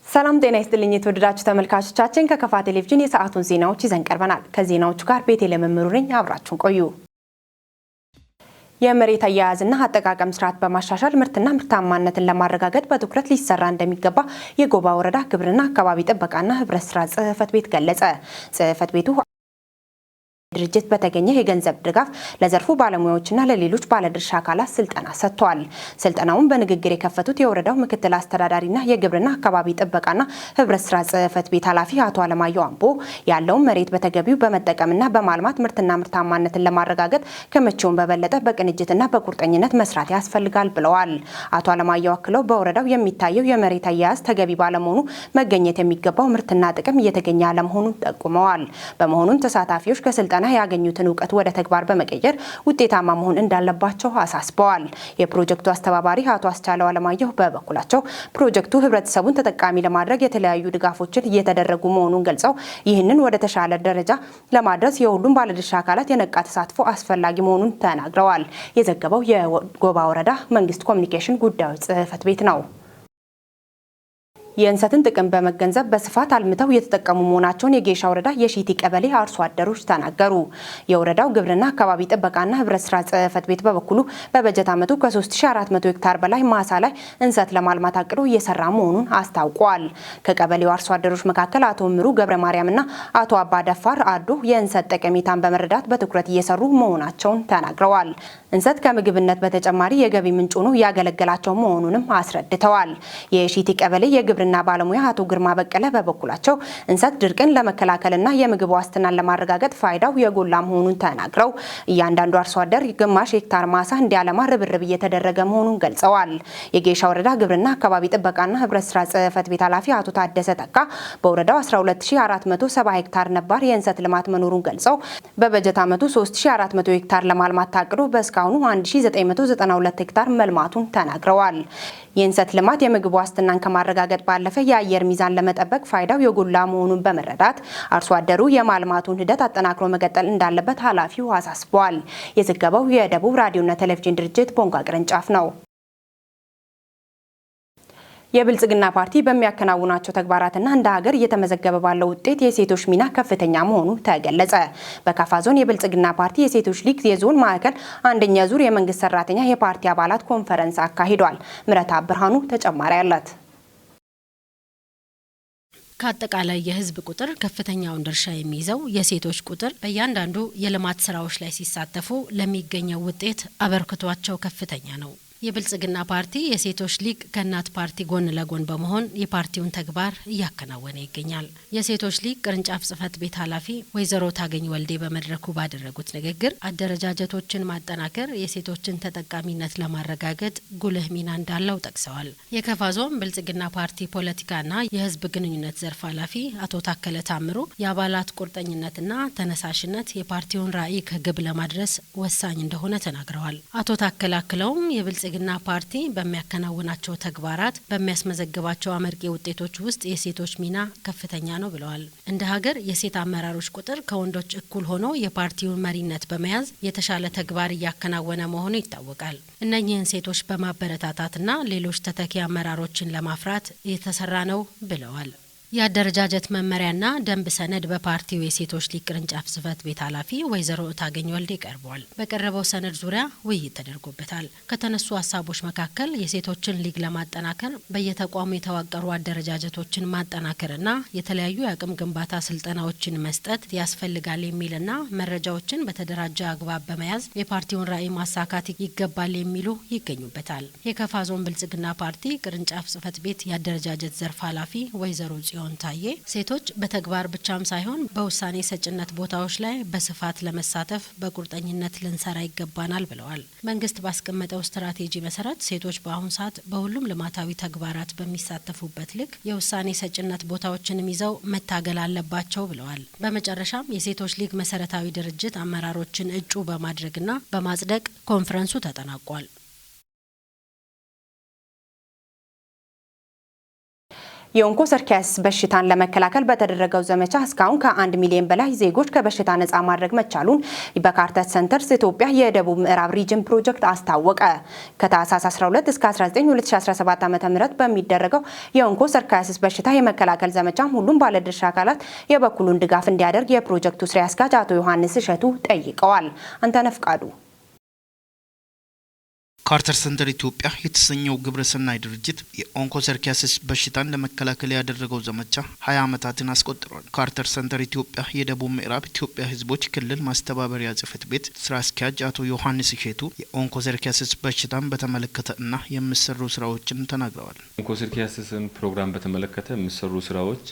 ሰላም ጤና ይስጥልኝ የተወደዳችሁ ተመልካቾቻችን፣ ከከፋ ቴሌቪዥን የሰዓቱን ዜናዎች ይዘን ቀርበናል። ከዜናዎቹ ጋር ቤቴ ለመምሩ ነኝ። አብራችሁን ቆዩ። የመሬት አያያዝና አጠቃቀም ስርዓት በማሻሻል ምርትና ምርታማነትን ለማረጋገጥ በትኩረት ሊሰራ እንደሚገባ የጎባ ወረዳ ግብርና አካባቢ ጥበቃና ህብረት ስራ ጽሕፈት ቤት ገለጸ። ጽሕፈት ቤቱ ድርጅት በተገኘ የገንዘብ ድጋፍ ለዘርፉ ባለሙያዎችና ለሌሎች ባለድርሻ አካላት ስልጠና ሰጥቷል። ስልጠናውን በንግግር የከፈቱት የወረዳው ምክትል አስተዳዳሪና የግብርና አካባቢ ጥበቃና ህብረት ስራ ጽሕፈት ቤት ኃላፊ አቶ አለማየሁ አምቦ ያለውን መሬት በተገቢው በመጠቀምና በማልማት ምርትና ምርታማነትን ለማረጋገጥ ከመቼውም በበለጠ በቅንጅትና በቁርጠኝነት መስራት ያስፈልጋል ብለዋል። አቶ አለማየሁ አክለው በወረዳው የሚታየው የመሬት አያያዝ ተገቢ ባለመሆኑ መገኘት የሚገባው ምርትና ጥቅም እየተገኘ አለመሆኑን ጠቁመዋል። በመሆኑም ተሳታፊዎች ከስልጠና ያገኙትን እውቀት ወደ ተግባር በመቀየር ውጤታማ መሆን እንዳለባቸው አሳስበዋል። የፕሮጀክቱ አስተባባሪ አቶ አስቻለው አለማየሁ በበኩላቸው ፕሮጀክቱ ህብረተሰቡን ተጠቃሚ ለማድረግ የተለያዩ ድጋፎችን እየተደረጉ መሆኑን ገልጸው ይህንን ወደ ተሻለ ደረጃ ለማድረስ የሁሉም ባለድርሻ አካላት የነቃ ተሳትፎ አስፈላጊ መሆኑን ተናግረዋል። የዘገበው የጎባ ወረዳ መንግስት ኮሚኒኬሽን ጉዳዮች ጽሕፈት ቤት ነው። የእንሰትን ጥቅም በመገንዘብ በስፋት አልምተው እየተጠቀሙ መሆናቸውን የጌሻ ወረዳ የሺቲ ቀበሌ አርሶ አደሮች ተናገሩ። የወረዳው ግብርና አካባቢ ጥበቃና ህብረት ስራ ጽሕፈት ቤት በበኩሉ በበጀት ዓመቱ ከ3400 ሄክታር በላይ ማሳ ላይ እንሰት ለማልማት አቅዶ እየሰራ መሆኑን አስታውቋል። ከቀበሌው አርሶ አደሮች መካከል አቶ ምሩ ገብረ ማርያምና አቶ አባ ደፋር አዶ የእንሰት ጠቀሜታን በመረዳት በትኩረት እየሰሩ መሆናቸውን ተናግረዋል። እንሰት ከምግብነት በተጨማሪ የገቢ ምንጭ ሆኖ እያገለገላቸው መሆኑንም አስረድተዋል። የሺቲ ቀበሌ የግብርና ባለሙያ አቶ ግርማ በቀለ በበኩላቸው እንሰት ድርቅን ለመከላከልና የምግብ ዋስትናን ለማረጋገጥ ፋይዳው የጎላ መሆኑን ተናግረው እያንዳንዱ አርሶ አደር ግማሽ ሄክታር ማሳ እንዲያለማ ርብርብ እየተደረገ መሆኑን ገልጸዋል። የጌሻ ወረዳ ግብርና አካባቢ ጥበቃና ህብረት ስራ ጽሕፈት ቤት ኃላፊ አቶ ታደሰ ተካ በወረዳው 12470 ሄክታር ነባር የእንሰት ልማት መኖሩን ገልጸው በበጀት ዓመቱ 3400 ሄክታር ለማልማት ታቅዶ በእስካሁኑ 1992 ሄክታር መልማቱን ተናግረዋል። የእንሰት ልማት የምግብ ዋስትናን ከማረጋገጥ ባለፈ የአየር ሚዛን ለመጠበቅ ፋይዳው የጎላ መሆኑን በመረዳት አርሶ አደሩ የማልማቱን ሂደት አጠናክሮ መቀጠል እንዳለበት ኃላፊው አሳስበዋል። የዘገበው የደቡብ ራዲዮና ቴሌቪዥን ድርጅት ቦንጋ ቅርንጫፍ ነው። የብልጽግና ፓርቲ በሚያከናውናቸው ተግባራትና እንደ ሀገር እየተመዘገበ ባለው ውጤት የሴቶች ሚና ከፍተኛ መሆኑ ተገለጸ። በካፋ ዞን የብልጽግና ፓርቲ የሴቶች ሊግ የዞን ማዕከል አንደኛ ዙር የመንግስት ሰራተኛ የፓርቲ አባላት ኮንፈረንስ አካሂዷል። ምረታ ብርሃኑ ተጨማሪ አላት። ከአጠቃላይ የሕዝብ ቁጥር ከፍተኛውን ድርሻ የሚይዘው የሴቶች ቁጥር በእያንዳንዱ የልማት ስራዎች ላይ ሲሳተፉ ለሚገኘው ውጤት አበርክቷቸው ከፍተኛ ነው። የብልጽግና ፓርቲ የሴቶች ሊግ ከእናት ፓርቲ ጎን ለጎን በመሆን የፓርቲውን ተግባር እያከናወነ ይገኛል። የሴቶች ሊግ ቅርንጫፍ ጽህፈት ቤት ኃላፊ ወይዘሮ ታገኝ ወልዴ በመድረኩ ባደረጉት ንግግር አደረጃጀቶችን ማጠናከር የሴቶችን ተጠቃሚነት ለማረጋገጥ ጉልህ ሚና እንዳለው ጠቅሰዋል። የከፋ ዞን ብልጽግና ፓርቲ ፖለቲካና የህዝብ ግንኙነት ዘርፍ ኃላፊ አቶ ታከለ ታምሩ የአባላት ቁርጠኝነትና ተነሳሽነት የፓርቲውን ራዕይ ከግብ ለማድረስ ወሳኝ እንደሆነ ተናግረዋል። አቶ ታከለ አክለውም የብልጽግና ፓርቲ በሚያከናውናቸው ተግባራት በሚያስመዘግባቸው አመርቂ ውጤቶች ውስጥ የሴቶች ሚና ከፍተኛ ነው ብለዋል። እንደ ሀገር የሴት አመራሮች ቁጥር ከወንዶች እኩል ሆኖ የፓርቲውን መሪነት በመያዝ የተሻለ ተግባር እያከናወነ መሆኑ ይታወቃል። እነኚህን ሴቶች በማበረታታትና ሌሎች ተተኪ አመራሮችን ለማፍራት የተሰራ ነው ብለዋል። የአደረጃጀት መመሪያና ደንብ ሰነድ በፓርቲው የሴቶች ሊግ ቅርንጫፍ ጽህፈት ቤት ኃላፊ ወይዘሮ እታገኝ ወልዴ ቀርቧል። በቀረበው ሰነድ ዙሪያ ውይይት ተደርጎበታል። ከተነሱ ሀሳቦች መካከል የሴቶችን ሊግ ለማጠናከር በየተቋሙ የተዋቀሩ አደረጃጀቶችን ማጠናከርና የተለያዩ የአቅም ግንባታ ስልጠናዎችን መስጠት ያስፈልጋል የሚልና መረጃዎችን በተደራጀ አግባብ በመያዝ የፓርቲውን ራዕይ ማሳካት ይገባል የሚሉ ይገኙበታል። የከፋ ዞን ብልጽግና ፓርቲ ቅርንጫፍ ጽህፈት ቤት የአደረጃጀት ዘርፍ ኃላፊ ወይዘሮ ጽዮን ታዬ ሴቶች በተግባር ብቻም ሳይሆን በውሳኔ ሰጭነት ቦታዎች ላይ በስፋት ለመሳተፍ በቁርጠኝነት ልንሰራ ይገባናል ብለዋል። መንግስት ባስቀመጠው ስትራቴጂ መሰረት ሴቶች በአሁን ሰዓት በሁሉም ልማታዊ ተግባራት በሚሳተፉበት ልክ የውሳኔ ሰጭነት ቦታዎችንም ይዘው መታገል አለባቸው ብለዋል። በመጨረሻም የሴቶች ሊግ መሰረታዊ ድርጅት አመራሮችን እጩ በማድረግና በማጽደቅ ኮንፈረንሱ ተጠናቋል። የኦንኮሰርኪያሲስ በሽታን ለመከላከል በተደረገው ዘመቻ እስካሁን ከ1 ሚሊዮን በላይ ዜጎች ከበሽታ ነጻ ማድረግ መቻሉን በካርተር ሰንተርስ ኢትዮጵያ የደቡብ ምዕራብ region ፕሮጀክት አስታወቀ። ከታህሳስ 12 እስከ 19 2017 ዓ.ም በሚደረገው የኦንኮሰርኪያሲስ በሽታ የመከላከል ዘመቻም ሁሉም ባለድርሻ አካላት የበኩሉን ድጋፍ እንዲያደርግ የፕሮጀክቱ ስራ አስኪያጅ አቶ ዮሐንስ እሸቱ ጠይቀዋል። አንተነህ ፍቃዱ። ካርተር ሰንተር ኢትዮጵያ የተሰኘው ግብረሰናይ ድርጅት የኦንኮሰርኪያሲስ በሽታን ለመከላከል ያደረገው ዘመቻ 20 ዓመታትን አስቆጥሯል። ካርተር ሰንተር ኢትዮጵያ የደቡብ ምዕራብ ኢትዮጵያ ሕዝቦች ክልል ማስተባበሪያ ጽሕፈት ቤት ስራ አስኪያጅ አቶ ዮሐንስ እሸቱ የኦንኮሰርኪያሲስ በሽታን በተመለከተ እና የሚሰሩ ስራዎችን ተናግረዋል። ኦንኮሰርኪያሲስን ፕሮግራም በተመለከተ የሚሰሩ ስራዎች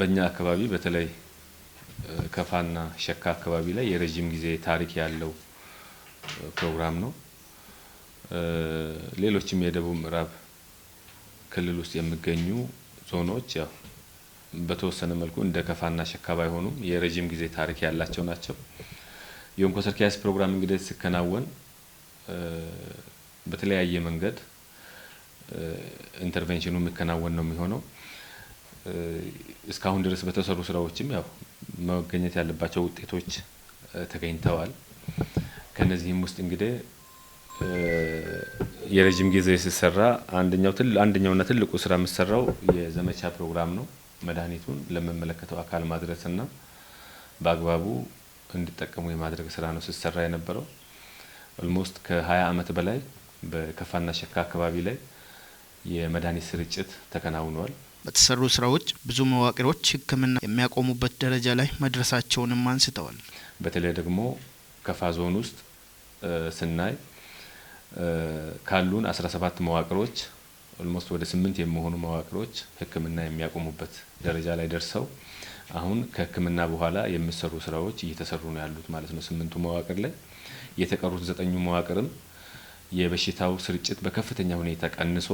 በእኛ አካባቢ በተለይ ከፋና ሸካ አካባቢ ላይ የረጅም ጊዜ ታሪክ ያለው ፕሮግራም ነው። ሌሎችም የደቡብ ምዕራብ ክልል ውስጥ የሚገኙ ዞኖች ያው በተወሰነ መልኩ እንደ ከፋና ሸካ ባይሆኑም የረጅም ጊዜ ታሪክ ያላቸው ናቸው። የኦንኮሰርኪያሲስ ፕሮግራም እንግዲህ ሲከናወን በተለያየ መንገድ intervention ኑ የሚከናወን ነው የሚሆነው። እስካሁን ድረስ በተሰሩ ስራዎችም ያው መገኘት ያለባቸው ውጤቶች ተገኝተዋል። ከነዚህም ውስጥ እንግዲህ የረጅም ጊዜ ሲሰራ አንደኛውና ትልቁ ስራ የሚሰራው የዘመቻ ፕሮግራም ነው። መድኃኒቱን ለሚመለከተው አካል ማድረስና በአግባቡ እንዲጠቀሙ የማድረግ ስራ ነው ሲሰራ የነበረው። Almost ከ20 ዓመት በላይ በከፋና ሸካ አካባቢ ላይ የመድኃኒት ስርጭት ተከናውኗል። በተሰሩ ስራዎች ብዙ መዋቅሮች ሕክምና የሚያቆሙበት ደረጃ ላይ መድረሳቸውንም አንስተዋል። በተለይ ደግሞ ከፋ ዞን ውስጥ ስናይ ካሉን 17 መዋቅሮች almost ወደ 8 የሚሆኑ መዋቅሮች ሕክምና የሚያቆሙበት ደረጃ ላይ ደርሰው አሁን ከሕክምና በኋላ የሚሰሩ ስራዎች እየተሰሩ ነው ያሉት ማለት ነው። 8ቱ መዋቅር ላይ የተቀሩት 9ኙ መዋቅርም የበሽታው ስርጭት በከፍተኛ ሁኔታ ቀንሶ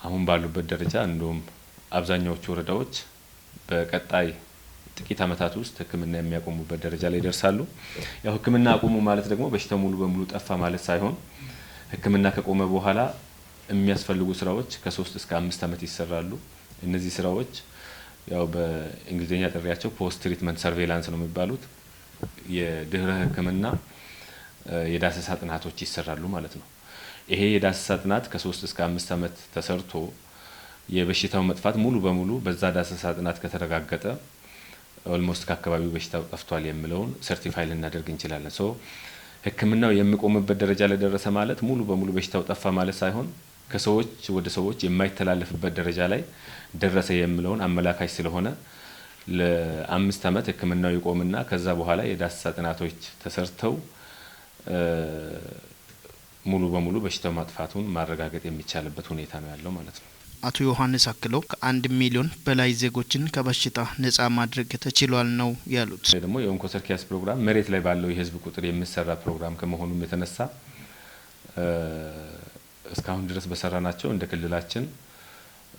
አሁን ባሉበት ደረጃ እንደውም አብዛኛዎቹ ወረዳዎች በቀጣይ ጥቂት ዓመታት ውስጥ ሕክምና የሚያቆሙበት ደረጃ ላይ ይደርሳሉ። ያው ሕክምና አቆሙ ማለት ደግሞ በሽታው ሙሉ በሙሉ ጠፋ ማለት ሳይሆን ሕክምና ከቆመ በኋላ የሚያስፈልጉ ስራዎች ከ3 እስከ 5 ዓመት ይሰራሉ። እነዚህ ስራዎች ያው በእንግሊዝኛ ጥሪያቸው post treatment surveillance ነው የሚባሉት። የድህረ ሕክምና የዳሰሳ ጥናቶች ይሰራሉ ማለት ነው። ይሄ የዳሰሳ ጥናት ከ3 እስከ 5 ዓመት ተሰርቶ የበሽታው መጥፋት ሙሉ በሙሉ በዛ ዳሰሳ ጥናት ከተረጋገጠ almost ከአካባቢው በሽታው ጠፍቷል የሚለውን certify ልናደርግ እንችላለን። So ሕክምናው የሚቆምበት ደረጃ ላይ ደረሰ ማለት ሙሉ በሙሉ በሽታው ጠፋ ማለት ሳይሆን ከሰዎች ወደ ሰዎች የማይተላለፍበት ደረጃ ላይ ደረሰ የሚለውን አመላካች ስለሆነ ለ5 ዓመት ሕክምናው ይቆምና ከዛ በኋላ የዳሰሳ ጥናቶች ተሰርተው ሙሉ በሙሉ በሽታው ማጥፋቱን ማረጋገጥ የሚቻልበት ሁኔታ ነው ያለው ማለት ነው። አቶ ዮሐንስ አክለው ከ1 ሚሊዮን በላይ ዜጎችን ከበሽታ ነጻ ማድረግ ተችሏል ነው ያሉት። ደግሞ የኦንኮሰርኪያሲስ ፕሮግራም መሬት ላይ ባለው የህዝብ ቁጥር የሚሰራ ፕሮግራም ከመሆኑም የተነሳ እስካሁን ድረስ በሰራናቸው እንደ ክልላችን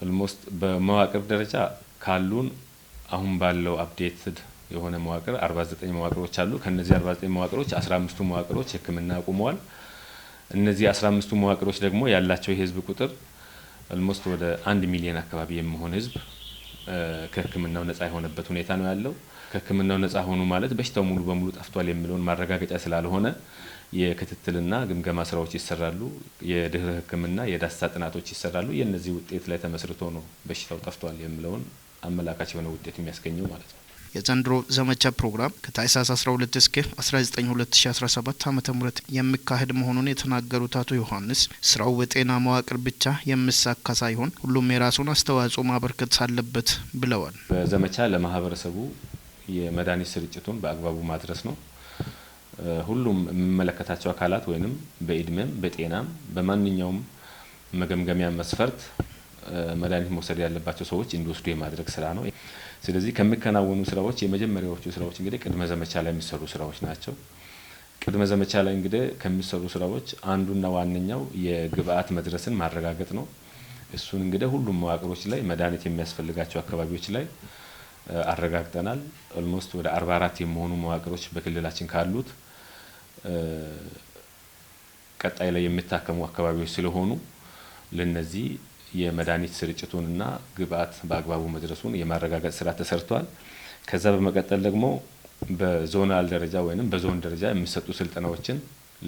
almost በመዋቅር ደረጃ ካሉን አሁን ባለው updated የሆነ መዋቅር 49 መዋቅሮች አሉ። ከነዚህ 49 መዋቅሮች 15ቱ መዋቅሮች ሕክምና አቁመዋል። እነዚህ 15ቱ መዋቅሮች ደግሞ ያላቸው የህዝብ ቁጥር almost ወደ 1 ሚሊዮን አካባቢ የሚሆን ህዝብ ከሕክምናው ነጻ የሆነበት ሁኔታ ነው ያለው። ከሕክምናው ነጻ ሆኑ ማለት በሽታው ሙሉ በሙሉ ጠፍቷል የሚለውን ማረጋገጫ ስላልሆነ የክትትልና ግምገማ ስራዎች ይሰራሉ። የድህረ ሕክምና የዳሰሳ ጥናቶች ይሰራሉ። የነዚህ ውጤት ላይ ተመስርቶ ነው በሽታው ጠፍቷል የሚለውን አመላካች የሆነ ውጤት የሚያስገኘው ማለት ነው። የዘንድሮ ዘመቻ ፕሮግራም ከታህሳስ 12 እስከ 19 2017 ዓ.ም የሚካሄድ መሆኑን የተናገሩት አቶ ዮሐንስ ስራው በጤና መዋቅር ብቻ የሚሳካ ሳይሆን ሁሉም የራሱን አስተዋጽኦ ማበርከት አለበት ብለዋል። በዘመቻ ለማህበረሰቡ የመድኃኒት ስርጭቱን በአግባቡ ማድረስ ነው። ሁሉም የሚመለከታቸው አካላት ወይንም በእድሜም በጤናም በማንኛውም መገምገሚያ መስፈርት መድኃኒት መውሰድ ያለባቸው ሰዎች እንዲወስዱ የማድረግ ስራ ነው። ስለዚህ ከሚከናወኑ ስራዎች የመጀመሪያዎቹ ስራዎች እንግዲህ ቅድመ ዘመቻ ላይ የሚሰሩ ስራዎች ናቸው። ቅድመ ዘመቻ ላይ እንግዲህ ከሚሰሩ ስራዎች አንዱና ዋነኛው የግብአት መድረስን ማረጋገጥ ነው። እሱን እንግዲህ ሁሉም መዋቅሮች ላይ መድኃኒት የሚያስፈልጋቸው አካባቢዎች ላይ አረጋግጠናል። Almost ወደ 44 የሚሆኑ መዋቅሮች በክልላችን ካሉት ቀጣይ ላይ የሚታከሙ አካባቢዎች ስለሆኑ ለነዚህ የመድኃኒት ስርጭቱንና ግብአት በአግባቡ መድረሱን የማረጋገጥ ስራ ተሰርቷል። ከዛ በመቀጠል ደግሞ በ zonal ደረጃ ወይም በዞን ደረጃ የሚሰጡ ስልጠናዎችን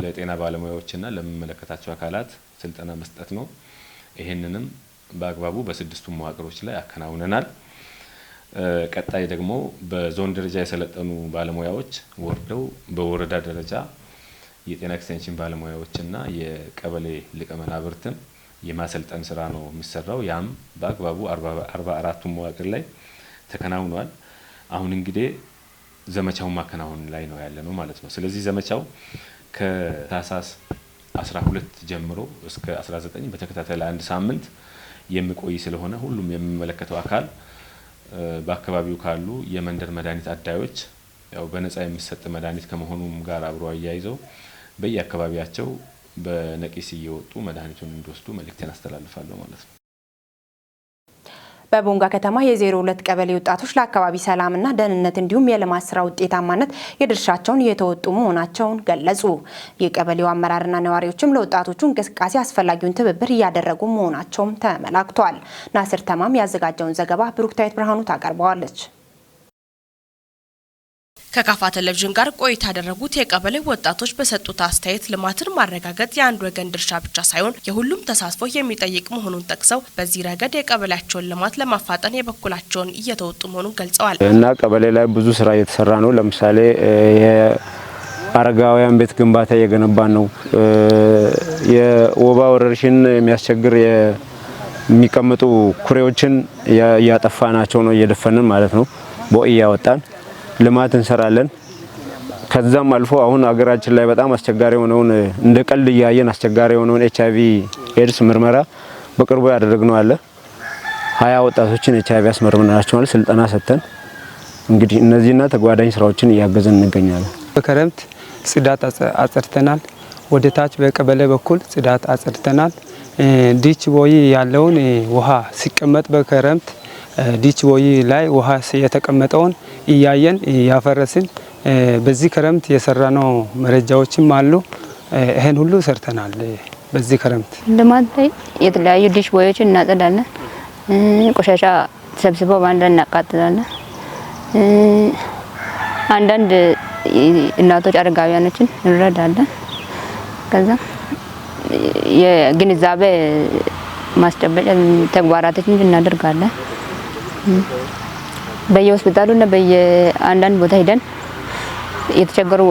ለጤና ባለሙያዎችና ለሚመለከታቸው አካላት ስልጠና መስጠት ነው። ይህንንም በአግባቡ በስድስቱ መዋቅሮች ላይ አከናውነናል። ቀጣይ ደግሞ በዞን ደረጃ የሰለጠኑ ባለሙያዎች ወርደው በወረዳ ደረጃ የጤና ኤክስቴንሽን ባለሙያዎችና የቀበሌ ሊቀመናብርትን የማሰልጠን ስራ ነው የሚሰራው። ያም በአግባቡ 44ቱ መዋቅር ላይ ተከናውኗል። አሁን እንግዲህ ዘመቻውን ማከናወን ላይ ነው ያለ ነው ማለት ነው። ስለዚህ ዘመቻው ከታህሳስ 12 ጀምሮ እስከ 19 በተከታታይ ለአንድ ሳምንት የሚቆይ ስለሆነ ሁሉም የሚመለከተው አካል በአካባቢው ካሉ የመንደር መድኃኒት አዳዮች ያው በነጻ የሚሰጥ መድኃኒት ከመሆኑም ጋር አብሮ አያይዘው በየአካባቢያቸው በነቂስ እየወጡ መድኃኒቱን እንዲወስዱ መልእክቴን አስተላልፋለሁ ማለት ነው። በቦንጋ ከተማ የ02 ቀበሌ ወጣቶች ለአካባቢ ሰላምና ደህንነት እንዲሁም የልማት ስራ ውጤታማነት የድርሻቸውን እየተወጡ መሆናቸውን ገለጹ። የቀበሌው አመራርና ነዋሪዎችም ለወጣቶቹ እንቅስቃሴ አስፈላጊውን ትብብር እያደረጉ መሆናቸውም ተመላክቷል። ናስር ተማም ያዘጋጀውን ዘገባ ብሩክታዊት ብርሃኑ ታቀርበዋለች። ከካፋ ቴሌቪዥን ጋር ቆይታ ያደረጉት የቀበሌ ወጣቶች በሰጡት አስተያየት ልማትን ማረጋገጥ የአንድ ወገን ድርሻ ብቻ ሳይሆን የሁሉም ተሳትፎ የሚጠይቅ መሆኑን ጠቅሰው በዚህ ረገድ የቀበሌያቸውን ልማት ለማፋጠን የበኩላቸውን እየተወጡ መሆኑን ገልጸዋል። እና ቀበሌ ላይ ብዙ ስራ እየተሰራ ነው። ለምሳሌ የአረጋውያን ቤት ግንባታ እየገነባን ነው። የወባ ወረርሽኝ የሚያስቸግር የሚቀመጡ ኩሬዎችን እያጠፋናቸው ነው፣ እየደፈንን ማለት ነው። ቦይ እያወጣን ልማት እንሰራለን። ከዛም አልፎ አሁን ሀገራችን ላይ በጣም አስቸጋሪ የሆነውን እንደ ቀልድ እያየን አስቸጋሪ የሆነውን HIV ኤድስ ምርመራ በቅርቡ ያደረግነው አለ። 20 ወጣቶችን HIV አስመርምረናቸዋል፣ ስልጠና ሰጥተን እንግዲህ እነዚህና ተጓዳኝ ስራዎችን እያገዘን እንገኛለን። በክረምት ጽዳት አጽድተናል። ወደ ታች በቀበሌ በኩል ጽዳት አጽድተናል። Ditch ቦይ ያለውን ውሃ ሲቀመጥ በክረምት ditch ቦይ ላይ ውሃ የተቀመጠውን እያየን እያፈረስን በዚህ ክረምት የሰራነው መረጃዎችም አሉ። ይሄን ሁሉ ሰርተናል። በዚህ ክረምት ልማት ላይ የተለያዩ ditch ቦዮችን እናጸዳለን። ቆሻሻ ሰብስበው በአንድ ላይ እናቃጥላለን። አንዳንድ እናቶች አረጋውያኖችን እንረዳለን። ከዛ የግንዛቤ ማስጨበጫ ተግባራቶችን እናደርጋለን። በየሆስፒታሉ እና በየአንዳንድ ቦታ ሄደን የተቸገሩ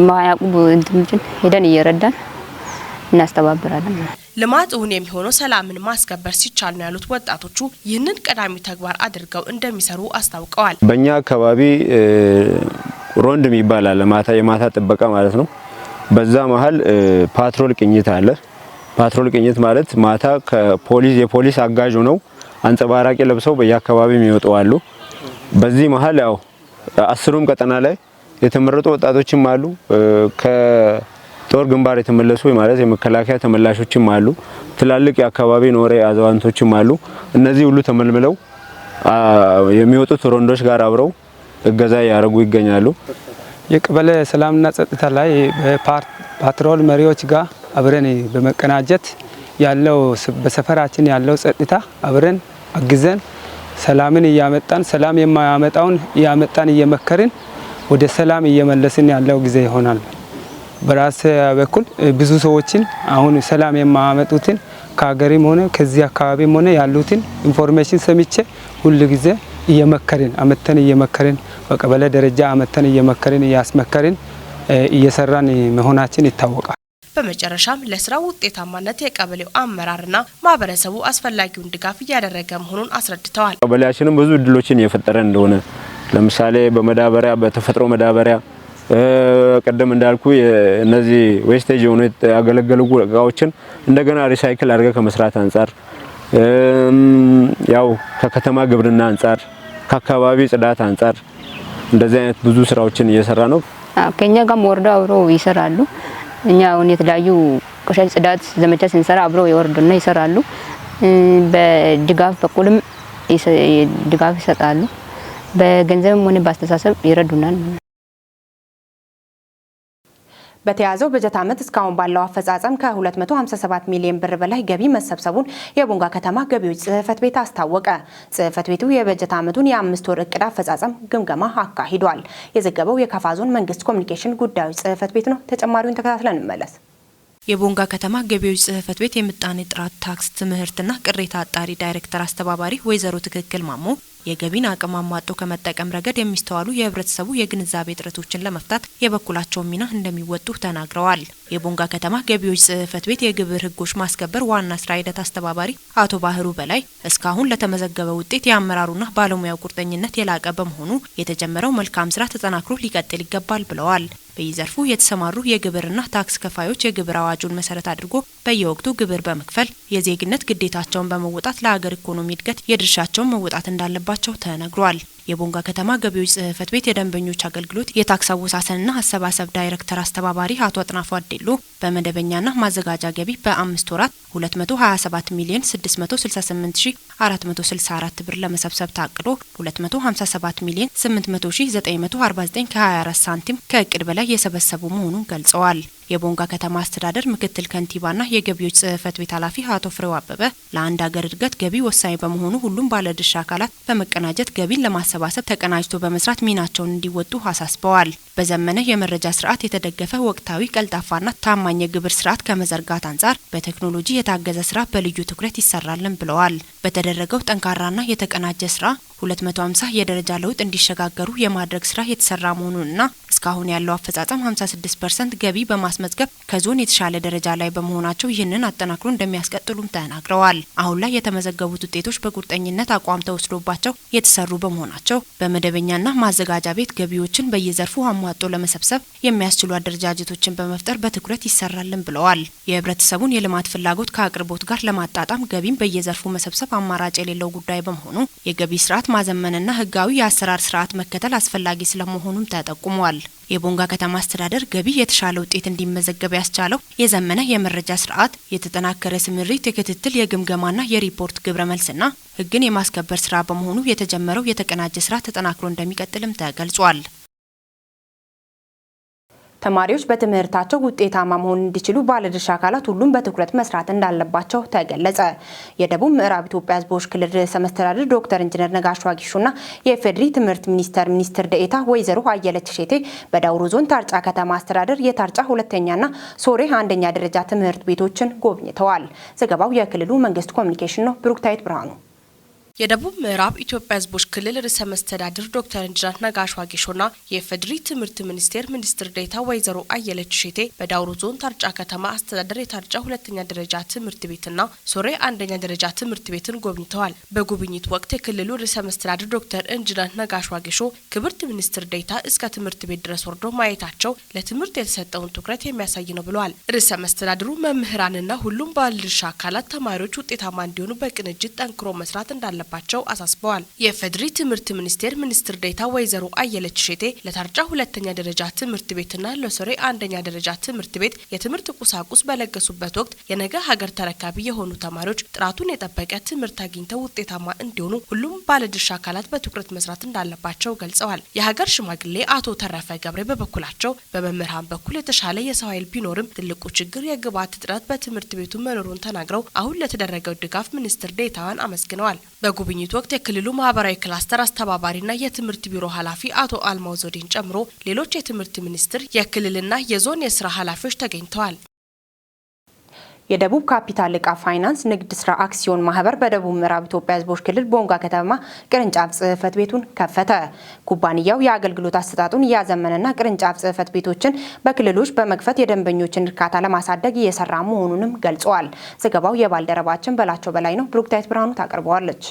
ማያውቁ እንትኖችን ሄደን እየረዳን እናስተባብራለን። ልማት እውን የሚሆነው ሰላምን ማስከበር ሲቻል ነው ያሉት ወጣቶቹ ይህንን ቀዳሚ ተግባር አድርገው እንደሚሰሩ አስታውቀዋል። በእኛ አካባቢ ሮንድ የሚባል አለ፣ ማታ የማታ ጥበቃ ማለት ነው። በዛ መሀል patrol ቅኝት አለ። Patrol ቅኝት ማለት ማታ ከፖሊስ የፖሊስ አጋዥ ሆነው አንጸባራቂ ለብሰው በየአካባቢው የሚወጡ አሉ። በዚህ መሀል ያው 10ሩም ቀጠና ላይ የተመረጡ ወጣቶችም አሉ። ከጦር ግንባር የተመለሱ ማለት የመከላከያ ተመላሾችም አሉ። ትላልቅ የአካባቢ ኖሬ አዛውንቶችም አሉ። እነዚህ ሁሉ ተመልምለው የሚወጡት ሮንዶች ጋር አብረው እገዛ ያደረጉ ይገኛሉ። የቀበሌ ሰላምና ጸጥታ ላይ በፓትሮል መሪዎች ጋር አብረን በመቀናጀት ያለው በሰፈራችን ያለው ጸጥታ አብረን አግዘን ሰላምን እያመጣን ሰላም የማያመጣውን እያመጣን እየመከርን ወደ ሰላም እየመለስን ያለው ጊዜ ይሆናል። በራስ በኩል ብዙ ሰዎችን አሁን ሰላም የማያመጡትን ከሀገርም ሆነ ከዚህ አካባቢም ሆነ ያሉትን information ሰምቼ ሁል ጊዜ እየመከርን አመተን እየመከርን በቀበሌ ደረጃ አመተን እየመከርን እያስመከርን እየሰራን መሆናችን ይታወቃል። በመጨረሻም ለስራው ውጤታማነት የቀበሌው አመራርና ማህበረሰቡ አስፈላጊውን ድጋፍ እያደረገ መሆኑን አስረድተዋል። ቀበሌያችንም ብዙ እድሎችን እየፈጠረ እንደሆነ ለምሳሌ በመዳበሪያ በተፈጥሮ መዳበሪያ ቀደም እንዳልኩ እነዚህ wastage የሆኑ ያገለገሉ እቃዎችን እንደገና recycle አድርገ ከመስራት አንጻር ያው ከከተማ ግብርና አንጻር ከአካባቢ ጽዳት አንጻር እንደዚህ አይነት ብዙ ስራዎችን እየሰራ ነው። ከኛ ጋርም ወርደው አብረው ይሰራሉ። እኛ አሁን የተለያዩ ቆሻሻ ጽዳት ዘመቻ ስንሰራ አብረው ይወርዱና ይሰራሉ። በድጋፍ በኩልም ድጋፍ ይሰጣሉ። በገንዘብም ሆነ በአስተሳሰብ ይረዱናል። በተያዘው በጀት ዓመት እስካሁን ባለው አፈጻጸም ከ257 ሚሊዮን ብር በላይ ገቢ መሰብሰቡን የቦንጋ ከተማ ገቢዎች ጽሕፈት ቤት አስታወቀ። ጽሕፈት ቤቱ የበጀት ዓመቱን የ5 ወር እቅድ አፈጻጸም ግምገማ አካሂዷል። የዘገበው የካፋ ዞን መንግስት ኮሚኒኬሽን ጉዳዮች ጽሕፈት ቤት ነው። ተጨማሪውን ተከታትለን እንመለስ። የቦንጋ ከተማ ገቢዎች ጽሕፈት ቤት የምጣኔ ጥራት ታክስ ትምህርትና ቅሬታ አጣሪ ዳይሬክተር አስተባባሪ ወይዘሮ ትክክል ማሞ የገቢን አቅም አሟጦ ከመጠቀም ረገድ የሚስተዋሉ የህብረተሰቡ የግንዛቤ እጥረቶችን ለመፍታት የበኩላቸውን ሚና እንደሚወጡ ተናግረዋል። የቦንጋ ከተማ ገቢዎች ጽሕፈት ቤት የግብር ህጎች ማስከበር ዋና ስራ ሂደት አስተባባሪ አቶ ባህሩ በላይ እስካሁን ለተመዘገበ ውጤት የአመራሩና ባለሙያው ቁርጠኝነት የላቀ በመሆኑ የተጀመረው መልካም ስራ ተጠናክሮ ሊቀጥል ይገባል ብለዋል። በየዘርፉ የተሰማሩ የግብርና ታክስ ከፋዮች የግብር አዋጁን መሰረት አድርጎ በየወቅቱ ግብር በመክፈል የዜግነት ግዴታቸውን በመወጣት ለሀገር ኢኮኖሚ እድገት የድርሻቸውን መወጣት እንዳለባቸው ተነግሯል። የቦንጋ ከተማ ገቢዎች ጽሕፈት ቤት የደንበኞች አገልግሎት የታክስ አወሳሰንና አሰባሰብ ዳይሬክተር አስተባባሪ አቶ አጥናፉ አዴሎ በመደበኛና ማዘጋጃ ገቢ በ5 ወራት 227 ሚሊዮን 668 ሺ 464 ብር ለመሰብሰብ ታቅዶ 257 ሚሊዮን 800 ሺ 949 ከ24 ሳንቲም ከእቅድ በላይ የሰበሰቡ መሆኑን ገልጸዋል። የቦንጋ ከተማ አስተዳደር ምክትል ከንቲባና የገቢዎች ጽሕፈት ቤት ኃላፊ አቶ ፍሬው አበበ ለአንድ ሀገር እድገት ገቢ ወሳኝ በመሆኑ ሁሉም ባለድርሻ አካላት በመቀናጀት ገቢን ለማሰባሰብ ተቀናጅቶ በመስራት ሚናቸውን እንዲወጡ አሳስበዋል። በዘመነ የመረጃ ስርዓት የተደገፈ ወቅታዊ፣ ቀልጣፋና ታማኝ የግብር ስርዓት ከመዘርጋት አንጻር በቴክኖሎጂ የታገዘ ስራ በልዩ ትኩረት ይሰራልን ብለዋል። በተደረገው ጠንካራና የተቀናጀ ስራ 250 የደረጃ ለውጥ እንዲሸጋገሩ የማድረግ ስራ የተሰራ መሆኑንና እስካሁን ያለው አፈጻጸም 56% ገቢ በማስመዝገብ ከዞን የተሻለ ደረጃ ላይ በመሆናቸው ይህንን አጠናክሮ እንደሚያስቀጥሉም ተናግረዋል። አሁን ላይ የተመዘገቡት ውጤቶች በቁርጠኝነት አቋም ተወስዶባቸው የተሰሩ በመሆናቸው በመደበኛና ማዘጋጃ ቤት ገቢዎችን በየዘርፉ አሟጦ ለመሰብሰብ የሚያስችሉ አደረጃጀቶችን በመፍጠር በትኩረት ይሰራልን ብለዋል። የህብረተሰቡን የልማት ፍላጎት ከአቅርቦት ጋር ለማጣጣም ገቢን በየዘርፉ መሰብሰብ አማራጭ የሌለው ጉዳይ በመሆኑ የገቢ ስርዓት ማዘመንና ህጋዊ የአሰራር ስርዓት መከተል አስፈላጊ ስለመሆኑም ተጠቁሟል። የቦንጋ ከተማ አስተዳደር ገቢ የተሻለ ውጤት እንዲመዘገብ ያስቻለው የዘመነ የመረጃ ስርዓት፣ የተጠናከረ ስምሪት፣ የክትትል፣ የግምገማና የሪፖርት ግብረ መልስና ህግን የማስከበር ስራ በመሆኑ የተጀመረው የተቀናጀ ስራ ተጠናክሮ እንደሚቀጥልም ተገልጿል። ተማሪዎች በትምህርታቸው ውጤታማ መሆን እንዲችሉ ባለድርሻ አካላት ሁሉም በትኩረት መስራት እንዳለባቸው ተገለጸ። የደቡብ ምዕራብ ኢትዮጵያ ሕዝቦች ክልል ርዕሰ መስተዳድር ዶክተር ኢንጂነር ነጋሽ ዋጌሾና የኢፌዴሪ ትምህርት ሚኒስቴር ሚኒስትር ዴኤታ ወይዘሮ አየለች እሸቴ በዳውሮ ዞን ታርጫ ከተማ አስተዳደር የታርጫ ሁለተኛና ሶሬ አንደኛ ደረጃ ትምህርት ቤቶችን ጎብኝተዋል። ዘገባው የክልሉ መንግስት ኮሚኒኬሽን ነው። ብሩክታይት ብርሃኑ። የደቡብ ምዕራብ ኢትዮጵያ ሕዝቦች ክልል ርዕሰ መስተዳድር ዶክተር ኢንጂነር ነጋሽ ዋጌሾና የኢፌዴሪ ትምህርት ሚኒስቴር ሚኒስትር ዴኤታ ወይዘሮ አየለች እሸቴ በዳውሮ ዞን ታርጫ ከተማ አስተዳደር የታርጫ ሁለተኛ ደረጃ ትምህርት ቤትና ሶሬ አንደኛ ደረጃ ትምህርት ቤትን ጎብኝተዋል። በጉብኝት ወቅት የክልሉ ርዕሰ መስተዳድር ዶክተር ኢንጂነር ነጋሽ ዋጌሾ ክብርት ሚኒስትር ዴኤታ እስከ ትምህርት ቤት ድረስ ወርዶ ማየታቸው ለትምህርት የተሰጠውን ትኩረት የሚያሳይ ነው ብለዋል። ርዕሰ መስተዳድሩ መምህራንና ሁሉም ባለድርሻ አካላት ተማሪዎች ውጤታማ እንዲሆኑ በቅንጅት ጠንክሮ መስራት እንዳለባቸው አሳስበዋል። የኢፌዴሪ ትምህርት ሚኒስቴር ሚኒስትር ዴኤታ ወይዘሮ አየለች እሸቴ ለታርጫ ሁለተኛ ደረጃ ትምህርት ቤትና ለሶሬ አንደኛ ደረጃ ትምህርት ቤት የትምህርት ቁሳቁስ በለገሱበት ወቅት የነገ ሀገር ተረካቢ የሆኑ ተማሪዎች ጥራቱን የጠበቀ ትምህርት አግኝተው ውጤታማ እንዲሆኑ ሁሉም ባለድርሻ አካላት በትኩረት መስራት እንዳለባቸው ገልጸዋል። የሀገር ሽማግሌ አቶ ተረፈ ገብሬ በበኩላቸው በመምህራን በኩል የተሻለ የሰው ኃይል ቢኖርም ትልቁ ችግር የግብዓት እጥረት በትምህርት ቤቱ መኖሩን ተናግረው አሁን ለተደረገው ድጋፍ ሚኒስትር ዴኤታዋን አመስግነዋል። በጉብኝቱ ወቅት የክልሉ ማህበራዊ ክላስተር አስተባባሪና የትምህርት ቢሮ ኃላፊ አቶ አልማው ዘውዴን ጨምሮ ሌሎች የትምህርት ሚኒስቴር፣ የክልልና የዞን የስራ ኃላፊዎች ተገኝተዋል። የደቡብ ካፒታል ዕቃ ፋይናንስ ንግድ ስራ አክሲዮን ማህበር በደቡብ ምዕራብ ኢትዮጵያ ሕዝቦች ክልል ቦንጋ ከተማ ቅርንጫፍ ጽህፈት ቤቱን ከፈተ። ኩባንያው የአገልግሎት አሰጣጡን እያዘመነና ቅርንጫፍ ጽህፈት ቤቶችን በክልሎች በመክፈት የደንበኞችን እርካታ ለማሳደግ እየሰራ መሆኑንም ገልጸዋል። ዘገባው የባልደረባችን በላቸው በላይ ነው። ብሩክታይት ብርሃኑ ታቀርበዋለች።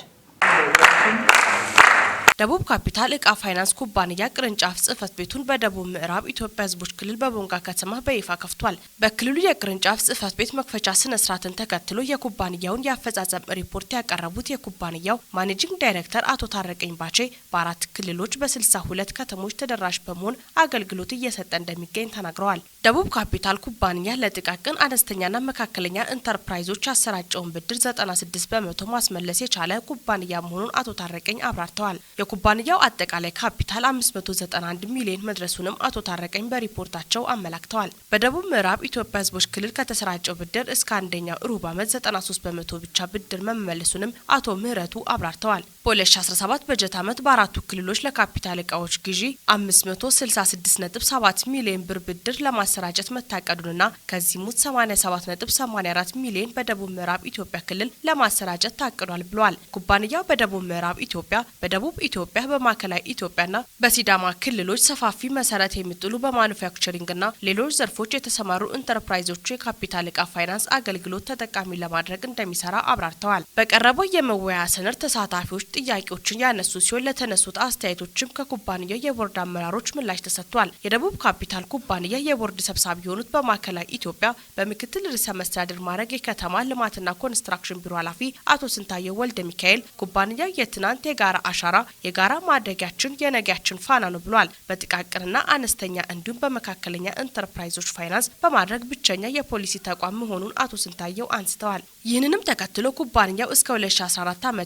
ደቡብ ካፒታል እቃ ፋይናንስ ኩባንያ ቅርንጫፍ ጽህፈት ቤቱን በደቡብ ምዕራብ ኢትዮጵያ ህዝቦች ክልል በቦንጋ ከተማ በይፋ ከፍቷል። በክልሉ የቅርንጫፍ ጽህፈት ቤት መክፈቻ ስነ ስርዓትን ተከትሎ የኩባንያውን የአፈጻጸም ሪፖርት ያቀረቡት የኩባንያው ማኔጂንግ ዳይሬክተር አቶ ታረቀኝ ባቼ በአራት ክልሎች በ62 ከተሞች ተደራሽ በመሆን አገልግሎት እየሰጠ እንደሚገኝ ተናግረዋል። ደቡብ ካፒታል ኩባንያ ለጥቃቅን አነስተኛና መካከለኛ ኢንተርፕራይዞች ያሰራጨውን ብድር 96% ማስመለስ የቻለ ኩባንያ መሆኑን አቶ ታረቀኝ አብራርተዋል። የኩባንያው አጠቃላይ ካፒታል 591 ሚሊዮን መድረሱንም አቶ ታረቀኝ በሪፖርታቸው አመላክተዋል። በደቡብ ምዕራብ ኢትዮጵያ ሕዝቦች ክልል ከተሰራጨው ብድር እስከ አንደኛው ሩብ ዓመት 93% ብቻ ብድር መመለሱንም አቶ ምህረቱ አብራርተዋል። በ2017 በጀት ዓመት በአራቱ ክልሎች ለካፒታል እቃዎች ግዢ 566.7 ሚሊዮን ብር ብድር ለማሰራጨት መታቀዱንና ከዚህም ውስጥ 87.84 ሚሊዮን በደቡብ ምዕራብ ኢትዮጵያ ክልል ለማሰራጨት ታቅዷል ብለዋል። ኩባንያው በደቡብ ምዕራብ ኢትዮጵያ፣ በደቡብ ኢትዮጵያ፣ በማዕከላዊ ኢትዮጵያና በሲዳማ ክልሎች ሰፋፊ መሰረት የሚጥሉ በማኑፋክቸሪንግና ሌሎች ዘርፎች የተሰማሩ ኢንተርፕራይዞች የካፒታል እቃ ፋይናንስ አገልግሎት ተጠቃሚ ለማድረግ እንደሚሰራ አብራርተዋል። በቀረበው የመወያያ ሰነድ ተሳታፊዎች ጥያቄዎችን ያነሱ ሲሆን ለተነሱት አስተያየቶችም ከኩባንያው የቦርድ አመራሮች ምላሽ ተሰጥቷል። የደቡብ ካፒታል ኩባንያ የቦርድ ሰብሳቢ የሆኑት በማዕከላዊ ኢትዮጵያ በምክትል ርዕሰ መስተዳድር ማዕረግ የከተማ ልማትና ኮንስትራክሽን ቢሮ ኃላፊ አቶ ስንታየው ወልደ ሚካኤል ኩባንያው የትናንት የጋራ አሻራ፣ የጋራ ማደጊያችን፣ የነገያችን ፋና ነው ብሏል። በጥቃቅንና አነስተኛ እንዲሁም በመካከለኛ ኢንተርፕራይዞች ፋይናንስ በማድረግ ብቸኛ የፖሊሲ ተቋም መሆኑን አቶ ስንታየው አንስተዋል። ይህንንም ተከትሎ ኩባንያው እስከ 2014 ዓ.ም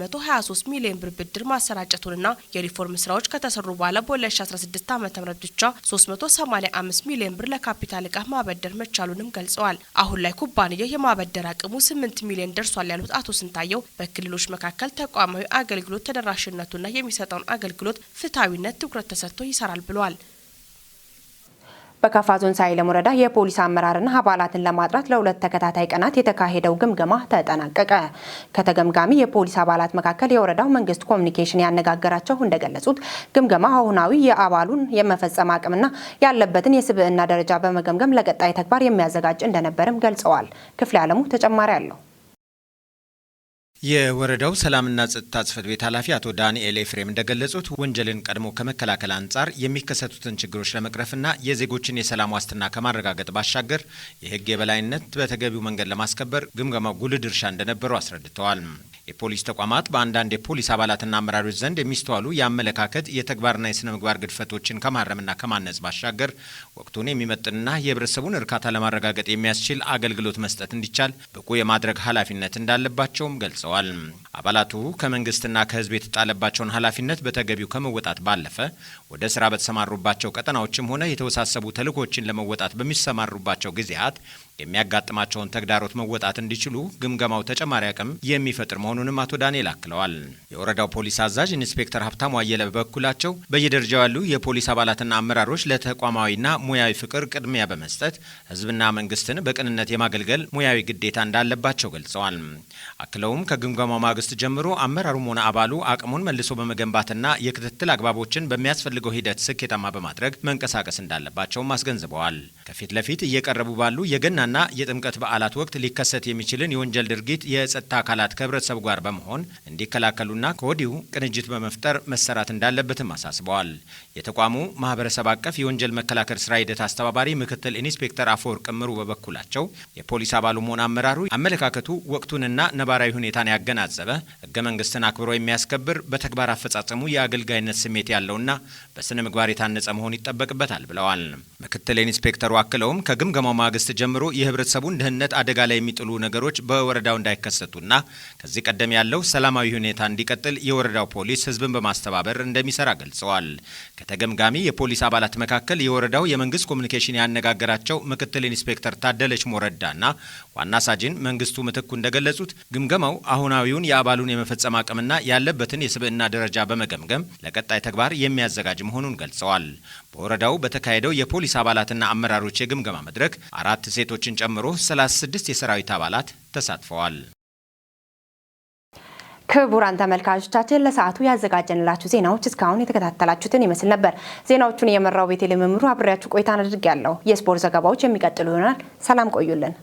123 ሚሊዮን ብር ብድር ማሰራጨቱንና የሪፎርም ስራዎች ከተሰሩ በኋላ በ2016 ዓ.ም ብቻ 385 ሚሊዮን ብር ለካፒታል እቃ ማበደር መቻሉንም ገልጸዋል። አሁን ላይ ኩባንያው የማበደር አቅሙ 8 ሚሊዮን ደርሷል ያሉት አቶ ስንታየው በክልሎች መካከል ተቋማዊ አገልግሎት ተደራሽነቱና የሚሰጠውን አገልግሎት ፍትሐዊነት ትኩረት ተሰጥቶ ይሰራል ብለዋል። በካፋ ዞን ሳይለም ወረዳ የፖሊስ አመራርና አባላትን ለማጥራት ለሁለት ተከታታይ ቀናት የተካሄደው ግምገማ ተጠናቀቀ። ከተገምጋሚ የፖሊስ አባላት መካከል የወረዳው መንግስት ኮሚኒኬሽን ያነጋገራቸው እንደገለጹት ግምገማ አሁናዊ የአባሉን የመፈጸም አቅምና ያለበትን የስብዕና ደረጃ በመገምገም ለቀጣይ ተግባር የሚያዘጋጅ እንደነበርም ገልጸዋል። ክፍሌ አለሙ ተጨማሪ አለው። የወረዳው ሰላምና ጸጥታ ጽሕፈት ቤት ኃላፊ አቶ ዳንኤል ኤፍሬም እንደገለጹት ወንጀልን ቀድሞ ከመከላከል አንጻር የሚከሰቱትን ችግሮች ለመቅረፍና የዜጎችን የሰላም ዋስትና ከማረጋገጥ ባሻገር የሕግ የበላይነት በተገቢው መንገድ ለማስከበር ግምገማው ጉልህ ድርሻ እንደነበረው አስረድተዋል። የፖሊስ ተቋማት በአንዳንድ የፖሊስ አባላትና አመራሮች ዘንድ የሚስተዋሉ የአመለካከት፣ የተግባርና የስነ ምግባር ግድፈቶችን ከማረምና ከማነጽ ባሻገር ወቅቱን የሚመጥንና የህብረተሰቡን እርካታ ለማረጋገጥ የሚያስችል አገልግሎት መስጠት እንዲቻል ብቁ የማድረግ ኃላፊነት እንዳለባቸውም ገልጸዋል። አባላቱ ከመንግስትና ከህዝብ የተጣለባቸውን ኃላፊነት በተገቢው ከመወጣት ባለፈ ወደ ስራ በተሰማሩባቸው ቀጠናዎችም ሆነ የተወሳሰቡ ተልዕኮችን ለመወጣት በሚሰማሩባቸው ጊዜያት የሚያጋጥማቸውን ተግዳሮት መወጣት እንዲችሉ ግምገማው ተጨማሪ አቅም የሚፈጥር መሆኑንም አቶ ዳንኤል አክለዋል። የወረዳው ፖሊስ አዛዥ ኢንስፔክተር ሀብታሙ አየለ በበኩላቸው በየደረጃው ያሉ የፖሊስ አባላትና አመራሮች ለተቋማዊና ሙያዊ ፍቅር ቅድሚያ በመስጠት ህዝብና መንግስትን በቅንነት የማገልገል ሙያዊ ግዴታ እንዳለባቸው ገልጸዋል። አክለውም ከግምገማው ማግስት ጀምሮ አመራሩም ሆነ አባሉ አቅሙን መልሶ በመገንባትና የክትትል አግባቦችን በሚያስፈልገው ሂደት ስኬታማ በማድረግ መንቀሳቀስ እንዳለባቸውም አስገንዝበዋል። ከፊት ለፊት እየቀረቡ ባሉ የገናና የጥምቀት በዓላት ወቅት ሊከሰት የሚችልን የወንጀል ድርጊት የጸጥታ አካላት ከህብረተሰቡ ጋር በመሆን እንዲከላከሉና ከወዲሁ ቅንጅት በመፍጠር መሰራት እንዳለበትም አሳስበዋል። የተቋሙ ማህበረሰብ አቀፍ የወንጀል መከላከል ስራ ሂደት አስተባባሪ ምክትል ኢንስፔክተር አፈወርቅ ምሩ በበኩላቸው የፖሊስ አባሉም ሆነ አመራሩ አመለካከቱ ወቅቱንና ነባራዊ ሁኔታን ያገናዘበ፣ ህገ መንግስትን አክብሮ የሚያስከብር፣ በተግባር አፈጻጸሙ የአገልጋይነት ስሜት ያለውና በስነ ምግባር የታነጸ መሆን ይጠበቅበታል ብለዋል። ምክትል ኢንስፔክተሩ አክለውም ከግምገማው ማግስት ጀምሮ የህብረተሰቡን ደህንነት አደጋ ላይ የሚጥሉ ነገሮች በወረዳው እንዳይከሰቱና ከዚህ ቀደም ያለው ሰላማዊ ሁኔታ እንዲቀጥል የወረዳው ፖሊስ ህዝብን በማስተባበር እንደሚሰራ ገልጸዋል። ከተገምጋሚ የፖሊስ አባላት መካከል የወረዳው የመንግስት ኮሚኒኬሽን ያነጋገራቸው ምክትል ኢንስፔክተር ታደለች ሞረዳና ዋና ሳጅን መንግስቱ ምትኩ እንደገለጹት ግምገማው አሁናዊውን የአባሉን የመፈጸም አቅምና ያለበትን የስብዕና ደረጃ በመገምገም ለቀጣይ ተግባር የሚያዘጋጅ መሆኑን ገልጸዋል። በወረዳው በተካሄደው የፖሊስ አባላትና አመራሮች የግምገማ መድረክ 4 ሴቶችን ጨምሮ 36 የሰራዊት አባላት ተሳትፈዋል። ክቡራን ተመልካቾቻችን ለሰዓቱ ያዘጋጀንላችሁ ዜናዎች እስካሁን የተከታተላችሁትን ይመስል ነበር። ዜናዎቹን የመራው ቤቴ ልምምሩ አብሬያችሁ ቆይታን አድርጌያለሁ። የስፖርት ዘገባዎች የሚቀጥሉ ይሆናል። ሰላም ቆዩልን።